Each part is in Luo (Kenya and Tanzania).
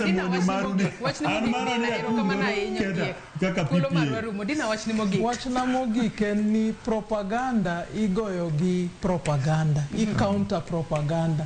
Dina osemuonyo wachni maru ni mogik, wachni an mogik mara Dina, ni erokamano akung ahinya keda Ondiek. kaka Thuolo marwa PPA. rumo. Dina wachni mogik. Wachna mogik en ni propaganda igoyo gi propaganda, i counter propaganda.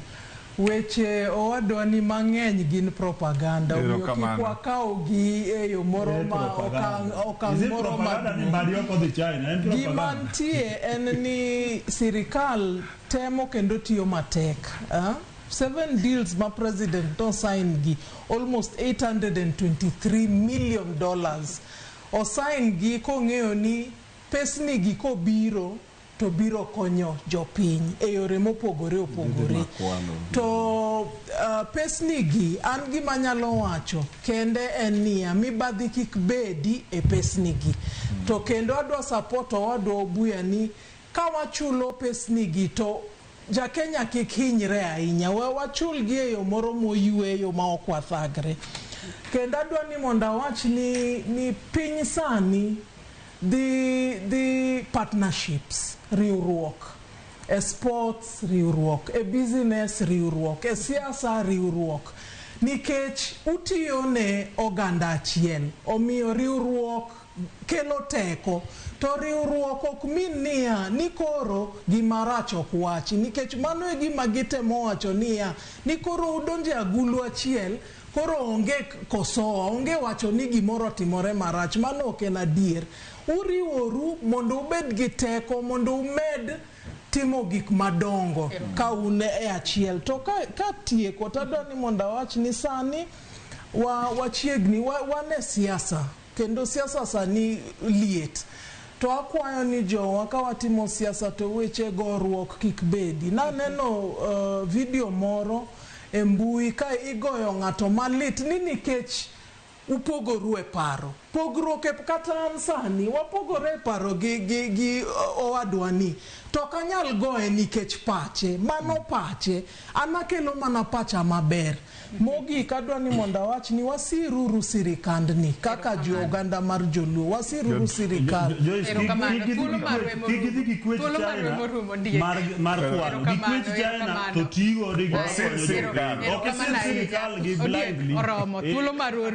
Weche owadwa ni mang'eny gin propaganda, omiyo kik Erokamano. wakaw gi e yo moro Eh, ma propaganda. okang' okang' Is it moro propaganda ni maduong'. Mbadi ok odhi China? En Gima propaganda. nitie en ni sirikal temo kendo tiyo matek. Ah? Seven deals ma president no sign gi almost $823 million. Osign gi kong'eyo ni pesni gi kobiro to biro konyo jopiny e yore mopogore opogore. To pesni gi an gima anyalo wacho kende en niya mibadhi kik bedi e pesni gi. To kendo adwa support owadwa Obuya ni ka wachulo pesni gi to Jakenya kik hinyre ahinya, we wachul gi e yo moro moyueyo ma ok wathagre. Kendo adwa ni mondo awach ni piny sani dhi partnerships, riwruok. E sports riwruok, e business riwruok, e siasa riwruok. Nikech utiyo ne oganda achiel, omiyo riwruok kelo teko. To riwruok ok min niya ni koro gima rach ok wachi, nikech mano e gima gitemo wacho niya ni koro udonje agulu achiel, koro onge kosoa, onge wacho ni gimoro otimore marach. Mano ok en adier. Uriworu mondo ubed gi teko, mondo umed timo gik madongo ka un e achiel. To ka tieko to adwa ni mondo awach ni sani wachiegni, wan e siasa, kendo siasa sani liet. To akwayo ni jowa ka watimo siasa to weche goruok kik bedi. Naneno video moro e mbui ka igoyo ng'ato malit ni nikech upogoru e paro. Pogruok e kata an sani wapogore e paro gi owadwa ni. To ok anyal goye nikech pache, mano pache. An akelo mana pacha maber. Mogik adwa ni mondo awach ni wasiruru sirikandni kaka jo oganda mar joluo, wasiruru sirikal. Kik gidhi gikwech China mar kwano. Gikwech China to tigo gi Wasir sirikal. Ok isir sirikal gi blindly. Oromo thuolo marwa.